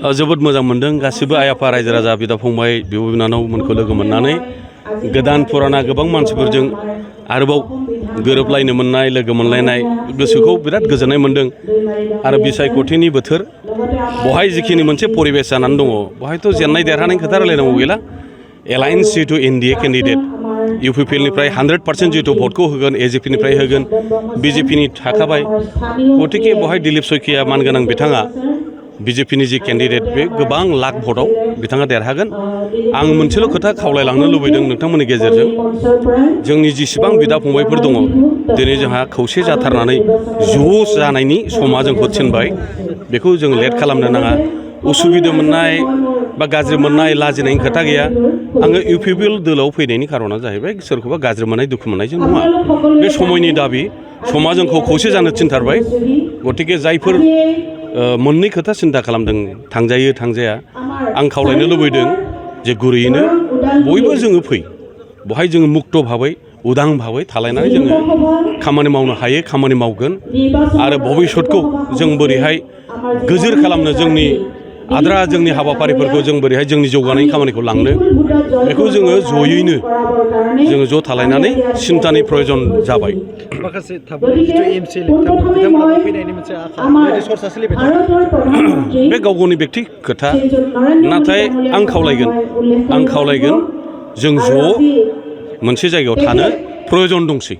जोबोद मोजां मोनदों गासिबो आइ आफा रायजो राजा बिदा फंबाय बिब' बिनानावमोनखौ लोगो मोननानै गोदान पुराना गोबां मानसिफोरजों आरोबाव गोरोबलायनो मोननाय लोगो मोनलायनाय गोसोखौ बिराद गोजोननाय मोनदों आरो बिसायख'थिनि बोथोर बहाय जिखिनि मोनसे परिबेस जानानै दङ बहायथ' जेननाय देरहानायनि खोथा रायलायनांगौ गैला एलायन्स जिथु एनडिए केन्डिडेट इउपिपिएलनिफ्राय 100% जिथु भटखौ होगोन एजिपिनिफ्राय होगोन बिजेपिनि थाखाबाय गतिके बहाय दिलीप शइकिया मानगोनां बिथाङा बिजेपिनि जि केन्डिडेट बे गोबां लाख भटआव बिथाङा देरहागोन आं मोनसेल' खोथा खावलायलांनो लुबैदों नोंथांमोननि गेजेरजों जोंनि जेसेबां बिदा फंबायफोर दङ दिनै जोंहा खौसे जाथारनानै ज' जानायनि समा जोंखौ थिनबाय बेखौ जों लेट खालामनो नाङा उसुबिदा मोननाय बा गाज्रि मोननाय लाजिनायनि खोथा गैया आङो इउपिपिएल दोलोआव फैनायनि खारना जाहैबाय सोरखौबा गाज्रि मोननाय दुखु मोननायजों नङा बे समायनि दाबि समा जोंखौ खौसे जानो थिनथारबाय गतिके जायफोर मोननै खोथा सिन्था खालामदों थांजायो थांजाया आं खावलायनो लुबैदों जे गुरैयैनो बयबो जोङो फै बहाय जोङो मुक्त भाबै उदां भाबै थालायनानै जोङो खामानि मावनो हायो खामानि मावगोन आरो भबिष्यतखौ जों बोरैहाय गोजोर खालामनो जोंनि आद्रा जोंनि हाबाफारिफोरखौ जों बोरैहाय जोंनि जौगानायनि खामानिखौ लांनो बेखौ जोङो जयैनो जोङो ज' थालायनानै सिन्तानि प्रयजन जाबाय माखासे एमसि बिथांमोनाबो फैनायनि मोनसे आखा बेबायदि सरसा सोलिबाय दं बे गाव गावनि बेक्ति खोथा नाथाय आं खावलायगोन जों ज' मोनसे जायगायाव थानो प्रयजन दंसै